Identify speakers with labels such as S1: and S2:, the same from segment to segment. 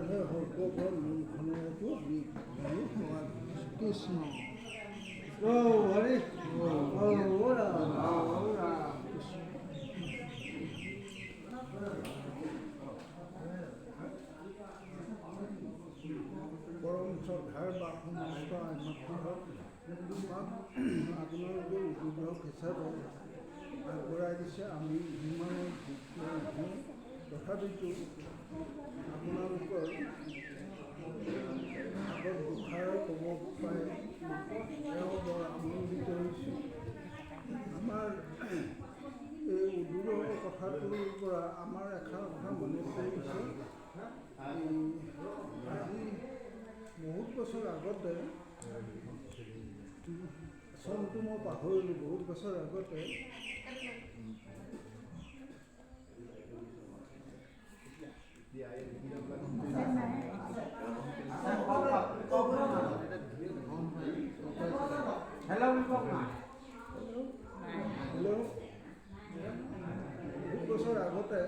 S1: সেই সৰ্ববৰ লুংখনৰতো আমি ভগৱানক সেৱা ধৰিছোঁ। কৃষ্ণ।
S2: হৰি ৰাম।
S1: কৃষ্ণ। পৰম শ্ৰদ্ধাৰ বা সমস্ত আইমাতৃহক, আমাক আপোনালোকে উদ্বোধক হিচাপে আগবঢ়াই দিছে। আমি সিমানৰ যোগ্য নহয়, তথাপিতো আপোনালোকৰ আগত দুষাৰ ক'ব পাই তেওঁ বৰ আনন্দিত হৈছোঁ। আমাৰ এই উদ্বোধকৰ কথাটোৰ পৰা আমাৰ এষাৰ কথা মনত পৰিছে। এই আজি বহুত বছৰ আগতে, চনটো মই পাহৰিলোঁ, বহুত বছৰ আগতে হেল্ল', বহুত বছৰ আগতে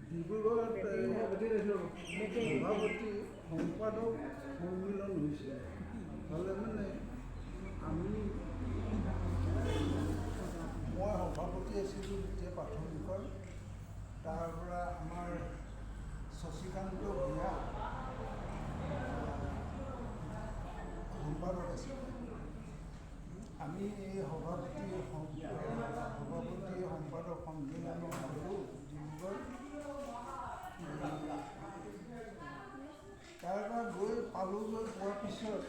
S1: ডিব্ৰুগড়ত সভাপতি সম্পাদক সন্মিলন হৈছিল। হ'লে মানে আমি, মই সভাপতি আছিলোঁ তেতিয়া প্ৰাথমিকৰ। তাৰ পৰা আমাৰ শশীকান্ত ভূঞা সম্পাদক আছিলে। আমি এই সভাপতি সম্পাদক সন্মিলনত গ'লোঁ ডিব্ৰুগড়। তাৰ পৰা গৈ পালোগৈ, পোৱাৰ পিছত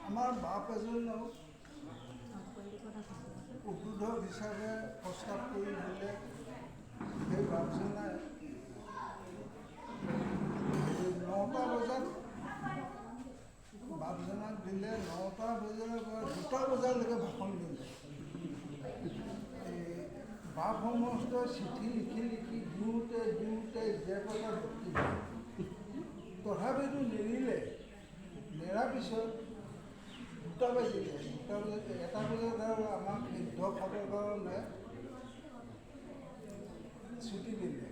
S1: আমাৰ বাপ এজনক উদ্বোধক হিচাপে প্ৰস্তাৱ কৰি দিলে। সেই বাপজনাই 9টা বজাত বাপজনাক দিলে। 9টা বজাৰ পৰা 2টা বজালৈকে ভাষণ দিলে। এই বাপ সমস্ত চিঠি লিখি লিখি দিওঁতে দিওঁতে জেপ এটা ভৰ্তি হ'ল, তথাপিতো নেৰিলে। নেৰাৰ পিছত 2টা বাজিলে। 2টা বজাত, 1টা বজাত আৰু আমাক সিদ্ধ খাবৰ কাৰণে ছুটি দিলে।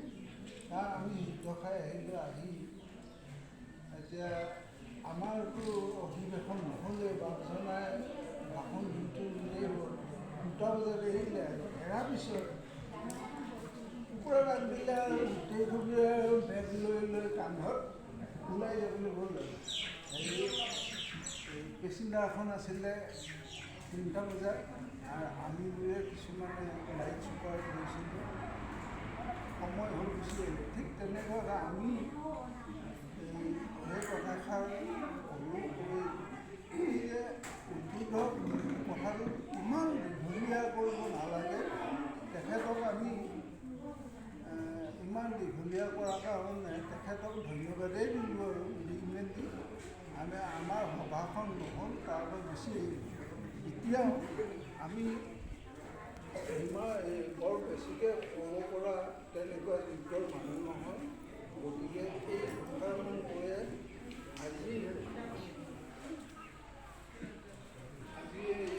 S1: তাৰ আমি সিদ্ধ খাই আহিলোঁ। আহি এতিয়া আমাৰতো অধিৱেশন নহ'লে, বাপজনাই ভাষণ দিওঁতে দিলেই হ'ল। 2টা বজাত এৰিলে আৰু এৰাৰ পিছত কুকুৰা ডাক দিলে আৰু গোটেইখিনি আৰু বেগ লৈ লৈ কান্ধত ওলাই যাবলৈ গ'ল। আৰু হেৰি পেচেঞ্জাৰ এখন আছিলে 3টা বজাত, আৰু আমিবোৰে কিছুমানে লাইট চুপাৰত গৈছিলোঁ। সময় হ'ল, গুচি আহিলোঁ। ঠিক তেনেকুৱাকৈ আমি এই সেই কথাষাৰ ক'লোঁ, কৈ এই যে উদ্বোধক কথাটো ইমান দীঘলীয়া কৰিব নালাগে। তেখেতক আমি ইমান দীঘলীয়া কৰাৰ কাৰণে তেখেতক ধন্যবাদেই দিলোঁ আৰু দি মেলি আমি আমাৰ সভাখন নহ'ল, তাৰপৰা গুচি আহিলোঁ। এতিয়াও আমি ইমান বৰ বেছিকৈ ক'ব পৰা তেনেকুৱা যোগ্যৰ মানুহ নহয়। গতিকে এই দুষাৰমান কৈয়ে আজি আজি এই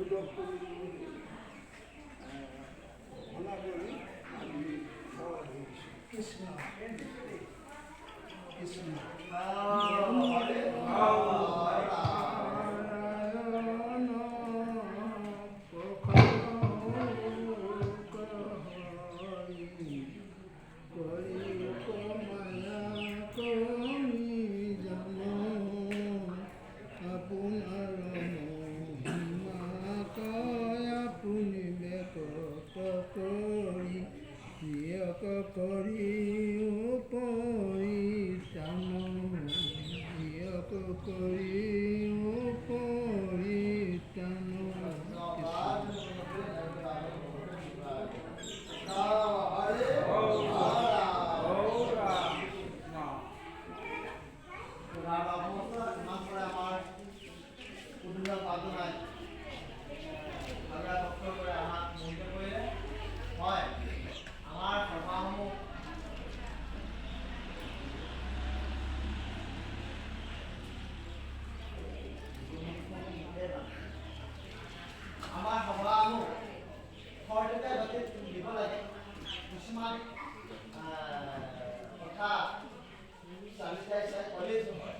S1: উদ্বোধক কৰিলোঁ বুলি ঘোষণা কৰি আমি সেৱা ধৰিছোঁ। কৃষ্ণ কৃষ্ণ। নাৰায়ণ হৰি কৰিয়োক মায়া কমি জান, আপোনাৰ মহিমা কয় আপুনি বেকত কৰি দিয়ক কৰি পৰিত্ৰাণ, দিয়ক কৰি পৰিত্ৰাণ। কৃষ্ণ।
S2: ইমান পৰে আমাৰ উদ্বোধক বাপজনাই আগৰা ভক্তৰ পৰা আমাক মোহিত কৰিলে। হয়, আমাৰ সভাসমূহ কিছুমান কথা চালি চাই চাই ক'লেই নহয়।